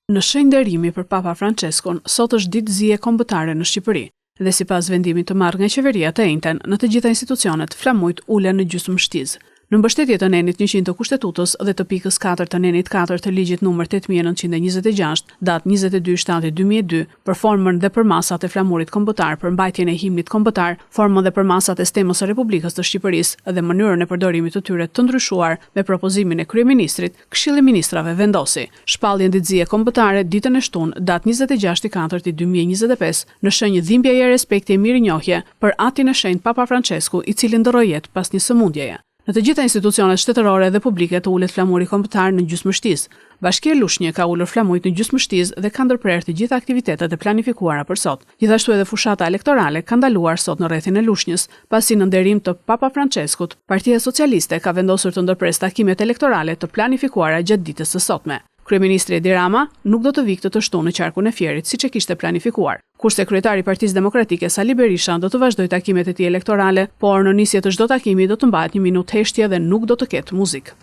Në shenjë nderimi për Papa Françeskun, sot është ditë zie kombëtare në Shqipëri dhe sipas vendimit të marrë nga qeveria të enjten, në të gjitha institucionet, flamujt ulen në gjysmë shtizë. Në mbështetje të nenit 100 të Kushtetutës dhe të pikës 4 të nenit 4 të ligjit numër 8926, datë 22 shtator 2002, për formën dhe përmasat e flamurit kombëtar, për mbajtjen e himnit kombëtar, formën dhe përmasat e stemës së Republikës të Shqipërisë dhe mënyrën e përdorimit të tyre të ndryshuar me propozimin e kryeministrit, Këshilli i Ministrave vendosi shpalljen ditë zie kombëtare ditën e shtunë, datë 26 i katërti 2025, në shenjë dhimbjeje, respekti e mirënjohje për Atin e Shenjtë Papa Françesku, i cili ndërroi jetë pas një sëmundjeje. Në të gjitha institucionet shtetërore dhe publike të ulet flamuri kombëtar në gjysmë shtizë. Bashkia Lushnjë ka ulur flamujt në gjysmë shtizë dhe ka ndërprerë të gjitha aktivitetet e planifikuara për sot. Gjithashtu edhe fushata elektorale ka ndaluar sot në rrethin e Lushnjës, pasi në nderim të Papa Françeskut, Partia Socialiste ka vendosur të ndërpresë takimet elektorale të planifikuara gjatë ditës së sotme. Kryeministri Edi Rama nuk do të vijë këtë të shtunë në qarkun e Fierit, siç e kishte planifikuar. Kurse kryetari i Partisë Demokratike Sali Berisha do të vazhdojë takimet e tij elektorale, por në nisje të çdo takimi do të mbahet një minutë heshtje dhe nuk do të ketë muzikë.